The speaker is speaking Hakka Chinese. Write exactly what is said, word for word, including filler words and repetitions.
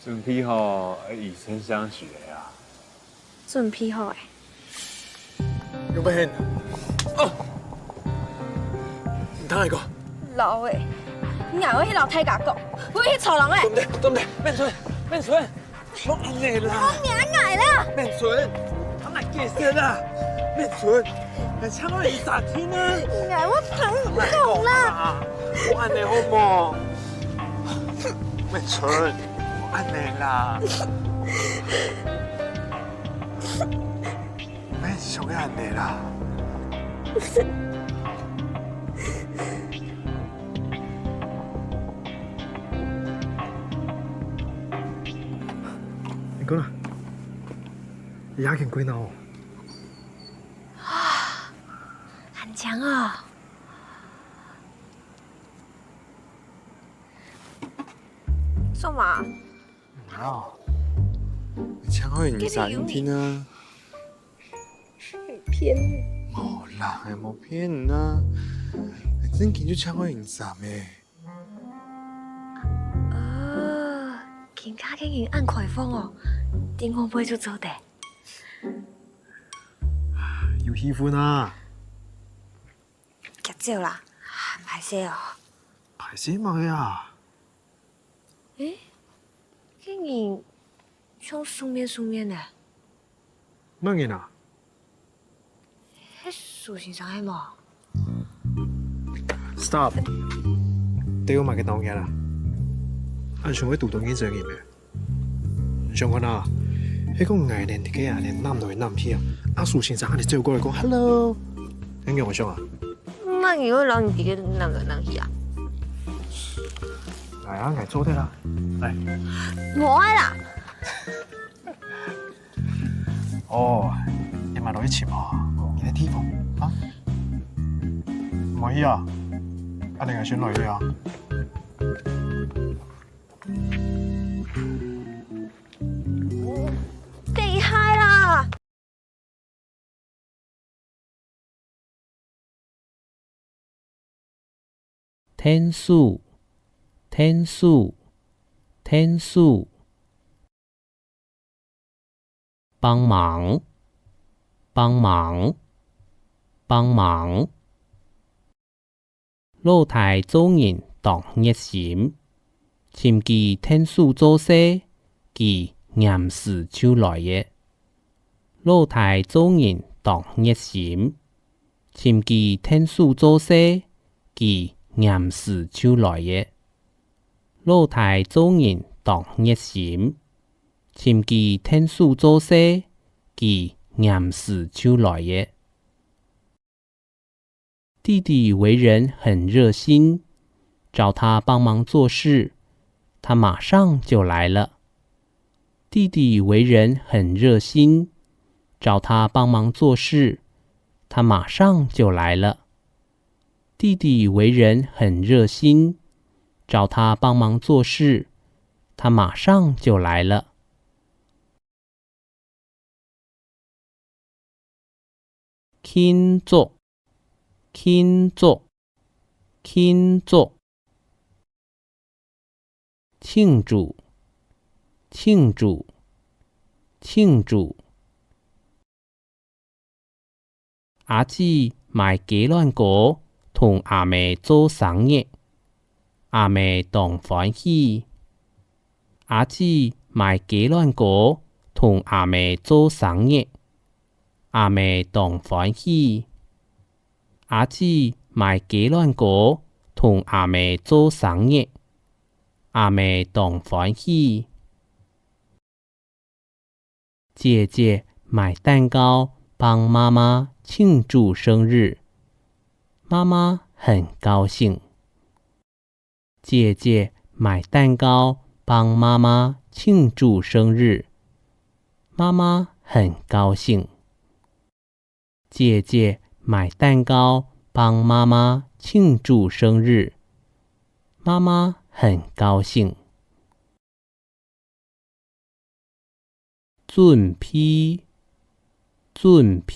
準備好，愛以身相許了啊。準備好欸。有沒有？哦，你聽下个。老欸，你愛去摎大家講，我去吵人欸。對不對？對不對？面春，面春。 莫恁樣啦！你恁樣啦！面春，𠊎來解釋啦！面春，𠊎請你食定啊！𠊎毋講啦！莫恁樣好無？面春，莫恁樣啦！免想恁樣啦！ 你講啦，你阿肯歸腦哦？恁靚哦！做麼？啊，請你食定啊！ 騙你。無啦，𠊎無騙你啊！𠊎正經就請你食咩？哦，今下个人恁開放哦，知𠊎會就做得。有氣氛啊！遽走啦，歹勢哦。歹勢麼个啊？ 欸，該人像熟面熟面呢。麼人啊？該蘇先生係無？Stop！對𠊎麼个當然啊？恁想愛堵著認識个人咩？你想看啊，係講𠊎連這个啊，連揇來揇去啊，啊蘇先生恁樣走過來講hello，你仰般想啊？ 麼人會摎你直接揇來揇去啊？來啊，𠊎做得啦，來。無愛啦！哦，你嘛落去尋哦，你个地方啊？無去啊？啊，你愛先落去啊。厲害啦！ 𢯭手，𢯭手，𢯭手。幫忙，幫忙，幫忙。 老弟做人當熱心，尋佢𢯭手做事，佢黏時就來咧。老弟做人當熱心，尋佢𢯭手做事，佢黏時就來咧。老弟做人當熱心，尋佢𢯭手做事，佢黏時就來咧。 弟弟為人很熱心，找他幫忙做事，他馬上就來了。弟弟為人很熱心，找他幫忙做事，他馬上就來了。弟弟為人很熱心，找他幫忙做事，他馬上就來了。 慶祝，慶祝，慶祝。慶祝，慶祝，慶祝。阿姊買雞卵糕同阿姆做生日，阿姆當歡喜。 阿姊買雞卵糕同阿姆做生日，阿姆當歡喜。阿姊買雞卵糕同阿姆做生日，阿姆當歡喜。 姐姐買蛋糕幫媽媽慶祝生日，媽媽很高興。姐姐買蛋糕幫媽媽慶祝生日，媽媽很高興。姐姐買蛋糕幫媽媽慶祝生日，媽媽很高興。 準備，準備，